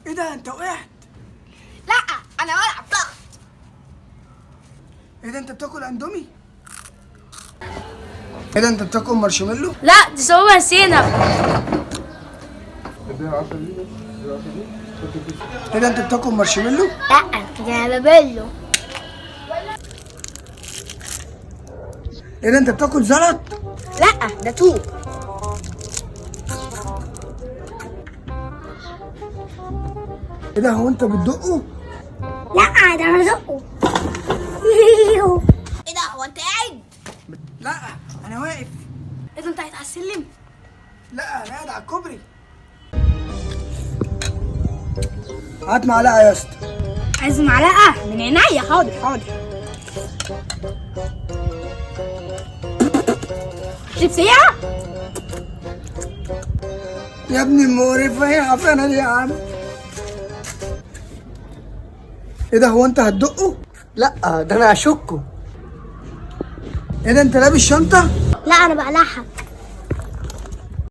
ايه ده انت وقعت؟ لا انا بلعب ضغط. ايه ده انت بتاكل اندومي؟ ايه ده انت بتاكل مارشميلو؟ لا دي صوابع سينا. ايه ده انت بتاكل مارشميلو؟ لا ده انا ببله. ايه ده انت بتاكل زلط؟ لا ده طوب. ايه ده هو انت بتدقه؟ لا ده انا بزقه. ايه ده هو انت قاعد؟ لا انا واقف. ايه ده انت قاعد على السلم؟ لا انا قاعد على الكوبري. هات معلقه يا اسطى. عايز معلقه؟ من عينيا. حاضر حاضر. شيبسيه؟ يا ابني المقرفه، ايه عفانه دي يا عم؟ ايه ده هو انت هتدقه؟ لا ده انا اشكه. ايه ده انت لابس شنطه؟ لا انا بقلعها.